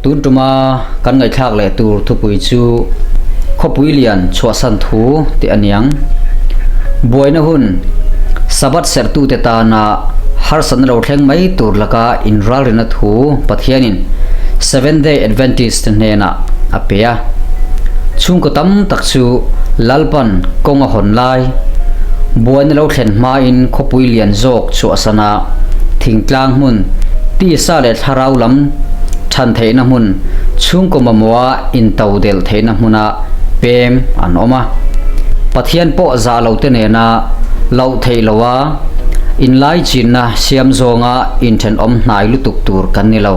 Tun tuma kan ngaihthlak leh tur thupui chu Khawpui lian chhuahsan thu tih a niang. Buaina hun Sabbath serhtute tana harsatna lo thleng mai tur laka inralrina thu Pathianin Seventh-day Adventist hnenah a pe a. Chhungkaw tam tak chu Lalpan kawng a hawn lai, buaina lo thlen hmain khawpui lian zawk chhuahsana thingtlang hmun, tisa leh thlarau lam than theihna hmun, chhungkaw mamawha into delh theihna hmuna pem an awm a. Pathian pawh zah lo te nena loh theih loha inlai chinna siam zawnga inthenawm hnai lutuk tur kan ni lo.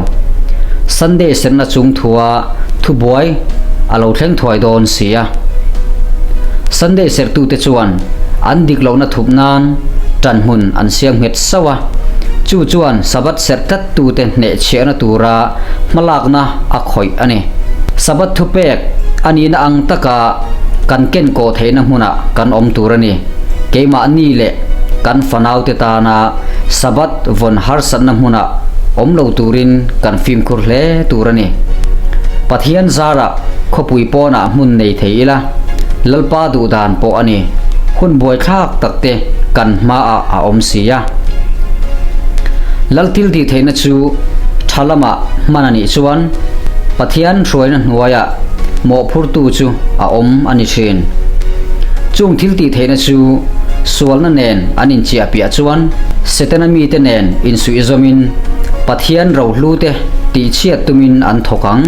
Sunday serna chung thua thubuai a lo thleng thuai dawn si a. Sunday serhtute chuan an dik lohna thup nan ṭanhmun an siam nghet sauh a, chu chuan Sabbath serh tlattute hnehchhiahna tura hmalakna a khawih a ni. Sabbath thupek a nihna ang taka kan ken kawh theihna hmunah kan awm tur a ni. Keimahni leh kan fanaute tana Sabbath vawn harsatna hmunah awm lo turin kan fimkhur hle tur a ni. Pathian zarah khawpui pawnah hmun nei thei ila, Lalpa duhdan pawh a ni. Hun buaithlak takte kan hmaah a awm si a. Lal thil tih theihna chu tha lamah hman a nih chuan Pathian hruaina hnuaiah mawhphurtu chu a awm a ni thin. Chung thil tih theihna chu sualna nen an inchiah piah chuan Setana mite nen insuihzawmin Pathian rohlute tihchhiat tumin an thawk ang.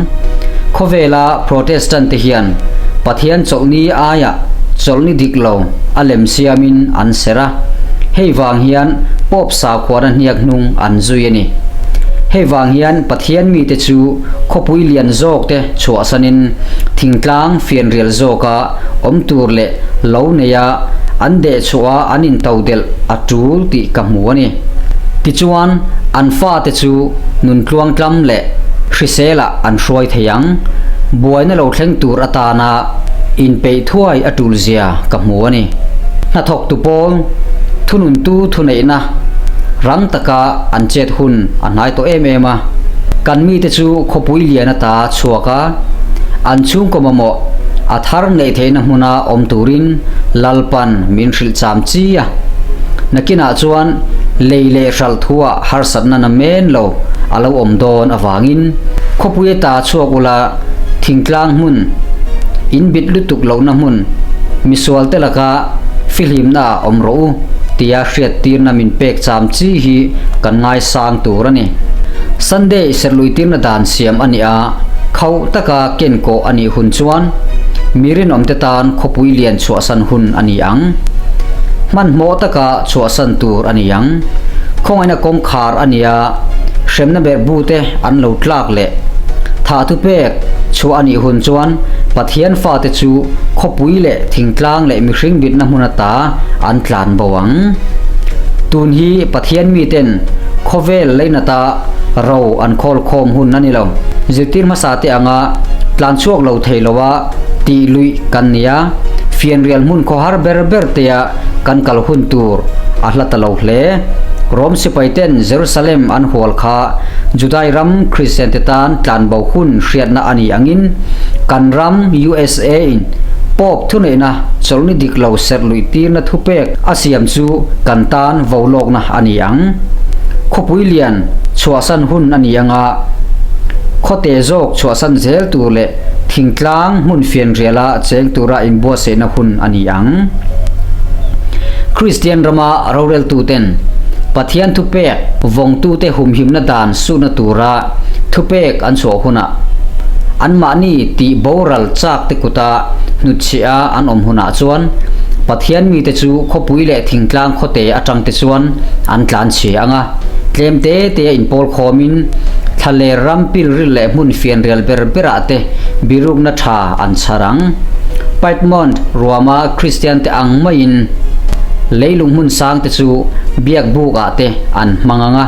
Khawvela Protestant te hian Pathian chawlhni aiah chawlhni dik lo a lem siamin an serh a. Hei vang hian Pope sakhuana hniak hnung an zui a ni. Hei vang hian Pathian mite chu khawpui lian zawk te chhuahsanin thingtlang fianrial zawka awm tur leh lo neia an dehchhuah a an intodelh a tul tih ka hmu a ni. Tichuan, an fate chu nuntluangtlam leh hriselah an hruai thei ang. Buaina lo thleng tur atana inpeih thuai a tul zia ka hmu a ni. Hnathawktu pawl, thununtu thuneihna rang taka an chet hun a hnai tawh em em a. Kan mite chu khawpui lian ata chhuak a, an chhungkaw mamawh a thar neih theihna hmuna awm turin Lalpan min hrilh cham chi a. Nakinah chuan lei leh hralh thuah harsatna na men lo a lo awm dawn avangin khawpui ata chhuak ula thingtlang hmun, inbit lutuk lohna hmun, misualte laka fihlimna ah awm rawh u tia hriattirna min pek cham chi hi kan ngaisang tur a ni. Sunday serhluitirna dan siam a nih a, khauh taka ken kawh a nih hun chuan mi rinawmte tan khawpui lian chhuahsan hun a ni ang. Hmanhmawh taka chhuahsan tur a ni ang. Khawngaihna kawngkhar a nia, hremna berhbute an lo tlak leh thah thupek chhuah a nih hun chuan Pathian fate chu khawpui leh thingtlang leh mihring bitna hmun ata an tlan bo ang. Tun hi Pathian miten khawvel leinata ro an khawl khawm hun a ni lo. Zirtir hmasa te anga tlan chhuak lo thei loa tih luih kan ni a, fianrial hmun khawhar ber ber tea kan kal hun tur a hla ta lo hle. Rom sipai ten Jerusalem an hual kha Judai ram Kristian te tan tlan bo hun hriatna a ni angin kan ram USA in Pope thuneihna chawlhni dik lo serh luih tirna thupek a siam chu kan tan vo lawkna a ni ang. Khawpui lian chhuahsan hun a ni anga khawte zawk chhuahsan zel tur leh thingtlang hmun fianriala cheng tura inbuatsaihna hun a ni ang. Kristian rama roreltuten Pathian thupek vawngtute humhimna dan suhna tura thupek an chhuah hunah anmahni tih boral chak te kuta hnutchhiah a an awm hunah chuan Pathian mite chu khawpui leh thingtlang khawte atang te chuan an tlan chhia ang a, tlem te te a inpawl khawmin thlaler ram pilril leh hmun fianrial ber berah te birukna tha an chhar ang. Piedmont ruama Kristian te ang maiin leilung hmun sang te chu biak buk ah te an hmang ang a,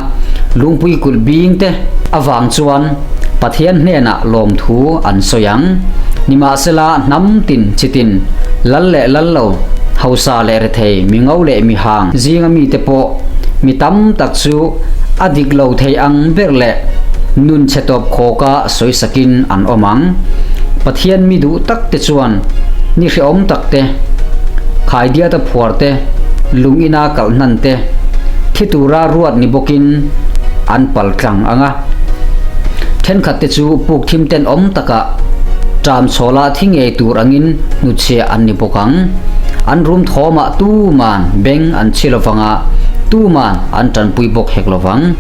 lungpui kulh bing te avang chuan Pathian hnenah lawmthu an sawi ang. Nimahsela hnam tin chitin, lal leh lal lo, hausa leh rethei, mi ngo leh mi hang zinga mite pawh mi tam tak chu a dik lo thei ang ber leh Nun chhe tawp khawka sawisakin an awm ang. Pathian mi duh tak te chuan ni hrehawm tak te, khaidiata phuar te, lung ina kalh hnan te, thi tura ruat ni bawkin an pal tlang ang a. Thenkhat te chu puk thim tenawm takah ṭam chhawla thi ngei tur angin hnuchhiah an ni bawk ang. An rum thawmah tuman beng an chhi lovang a, tuman an ṭanpui bawk hek lovang.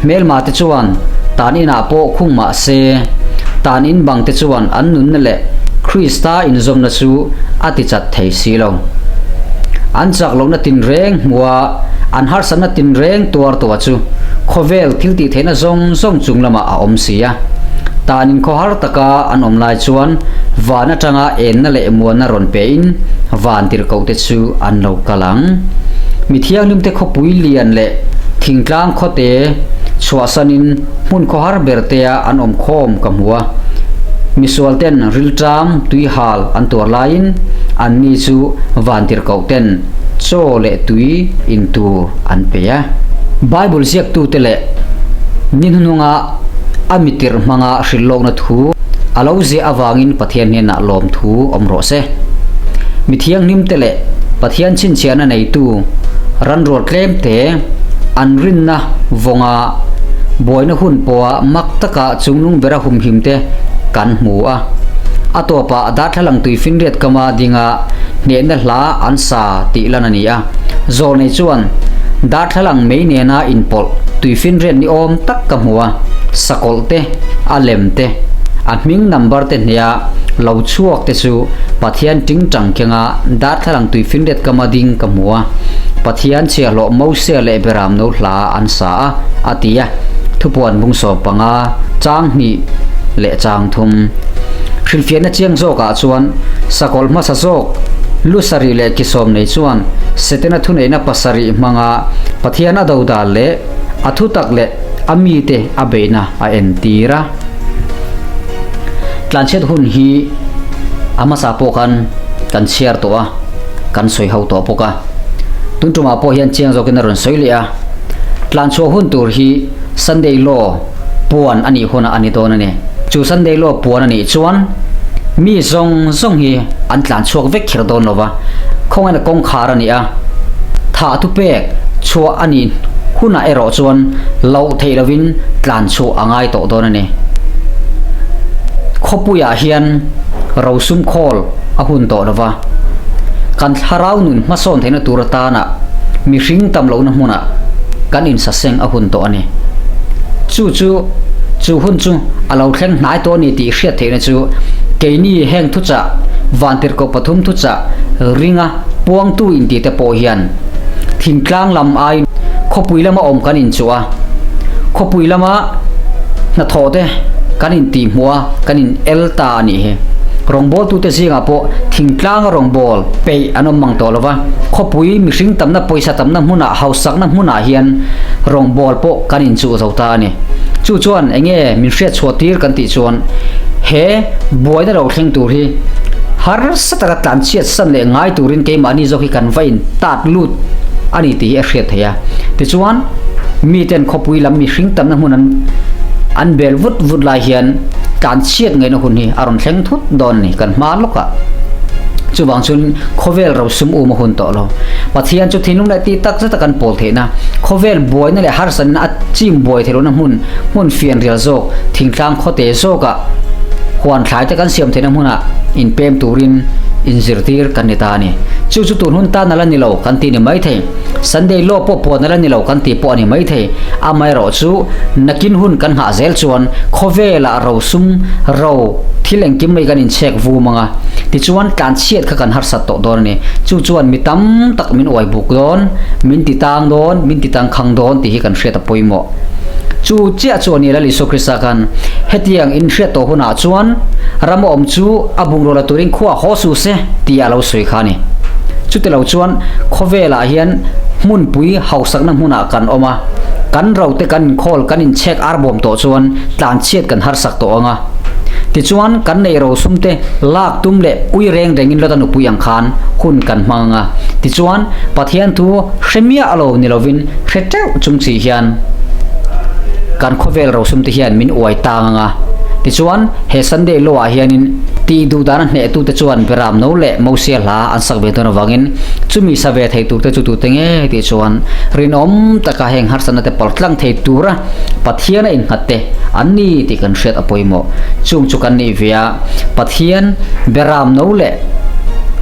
Hmelma te chuan tan inah pawh khung mah se, tan in bang te chuan an nunna leh Krista inzawmna chu a ti chat thei si lo. An chak lohna tinreng hmuha an harsatna tinreng tuar tuah chu khawvel thil tih theihna zawng zawng chung lamah a awm si a. Tan in khawhar taka an awm lai chuan van atanga enna leh muanna rawn pein van tirhkohte chu an lo kal ang. Mi thianghlimte khawpui lian leh thingtlang khawte chhuahsanin hmun khawhar ber tea an awm khawm ka hmu a. Misualten rilṭam tuihal an tuar laiin anni chu vantirhkohten chaw leh tui in tur an pe a. Bible ziaktute leh ni hnuhnunga a mitirh hmanga hrilhlawkna thu a lo ziah avangin Pathian hnenah lawmthu awm rawh se. Mi thianghlimte leh Pathian chhinchhiahna neitu ranrual tlemte an rinna vawnga buaina hun pawha mak taka chungnung bera humhimte kan hmu a. A tawpah darthlalang tuifinriat kama dinga hnehna hla an sa tih lan a ni a. Zawlnei chuan darthlalang mei nena inpawlh tuifinriat ni awm tak ka hmu a, sakawlh te, a lem te, a hming number te hneha lo chhuak te chu Pathian tingtang kenga darthlalang tuifinriat kama ding ka hmu a, Pathian chhiahhlawh Mosia leh Beramno hla an sa a, a ti a, Thupuan bung 15, chang hnih leh chang thum. Hrilhfiahna chiang zawkah chuan sakawlh hmasa zawk lu sarih leh ki sawm nei chuan Setana thuneihna pasarih hmanga Pathian a dodal leh a thutak leh a mite a beihna a entir a. Tlanchhiat hun hi a hmasa pawh khan kan chhiar tawh a, kan sawi ho tawh bawk a. Tun tumah pawh hian chiang zawkin a rawn sawi leh a. Tlanchhuah hun tur hi Sunday Law puan a nih hunah a ni dawn a ni. Chu Sunday Law puan a nih chuan mi zawng zawng hi an tlanchhuak vek kher dawn lo va, khawngaihna kawngkhar a ni a, thah thupek chhuah a nih hunah erawh chuan loh theih lovin tlanchhuah a ngai tawh dawn a ni. Khawpuiah hian rosum khawl a hun tawh lo va, kan thlarau nun hmasawn theihna tur atana mihring tam lohna hmunah kan insaseng a hun tawh a ni. Chu chu chu hun chu a lo thleng hnai tawh a ni tih hriat theihna chu keini heng thuchah Vantirhkoh pathum thuchah ringa puangtu intih te pawh hian thingtlang lam aiin khawpui lama awm kan inchuh a, khawpui lama hnathawh te kan intih hmuh a, kan in el ta a nih hi. Rawngbawltute zingah pawh thingtlanga rawngbâwl peih an awm mang tawh lo va, khawpui mihring tamna pawisa tamna hmunah hausakna hmunah hian rawngbâwl pawh kan inchuh zo ta a ni. Chu chuan eng nge min hriat chhuah tir kan tih chuan he buaina lo thleng tur hi harsa taka tlanchhiat san leh ngai turin keimahni zawk hi kan va in tat lut a ni tih hi a hriat theih a. Tichuan, miten khawpui lam mihring tamna hmun an an bel vut vut lai hian tlanchhiat ngaihna hun hi a rawn thleng thut dawn a ni kan hma lawkah. Chuvang chuan khawvel rosum um a hun tawh lo. Pathian chu thinlung leh tih tak zeta kan pawl theihna, khawvel buaina leh harsatna a chim buai theih lohna hmun, hmun fianrial zawk, thingtlang khawte zawkah huan thlai te kan siam theihna hmunah inpem turin inzirtir kan ni ta a ni. Chu chu tun hun tan a la ni lo kan ti ni maithei. Sunday law pawh puan a la ni lo kan tih pawh a ni maithei. Amaherawhchu, nakin hun kan nghah zel chuan khawvelah rosum, ro, thil engkim mai kan inchhek vum ang a. Tichuan, tlanchhiat kha kan harsat tawh dawn a ni. Chu chuan mi tam tak min uai buk dawn, min ti tang dawn, min ti tangkhang dawn tih hi kan hriat a pawimawh. Chu chiah chu a ni Lal Isua Krista khan hetiang inhriat tawh hunah chuan rama awm chu a bungraw la turin khua haw su se tih a lo sawi kha a ni. Chutilo chuan khawvelah hian hmunpui hausakna hmunah kan awm a, kan rote kan inkhawl kan inchhek arbawm tawh chuan tlanchhiat kan harsak tawh ang a. Tichuan kan neih rosum te lak tum leh ui reng rengin Lota nupui ang khan hun kan hmang ang a. Tichuan Pathian thu hre miah lo ni lovin hre teuh chung chi hian. kan khawvel rosum te hian min uai tang ang a. Tichuan, he Sunday Law ah hianin tih duh dana hnehtute chuan Beram no leh Mosia hla an sak ve dawn avangin chumi sa ve thei turte chu tute nge tih chuan rinawm taka heng harsatna te paltlang thei tura Pathian a innghat te an ni tih kan hriat a pawimawh. Chung chu kan nih ve a, Pathian Beram no leh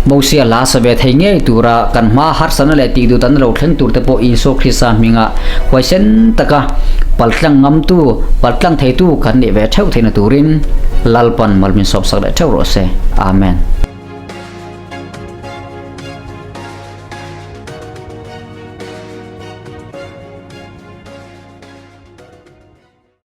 Mosia hla sa ve thei ngei tura kan hma harsatna leh tih duh dana lo thleng turte pawh Isua Krista hminga huaisen taka paltlang ngamtu, paltlang theitu kan nih ve theuh theihna turin Lalpan mal min sawmsak leh theuh rawh se. Amen.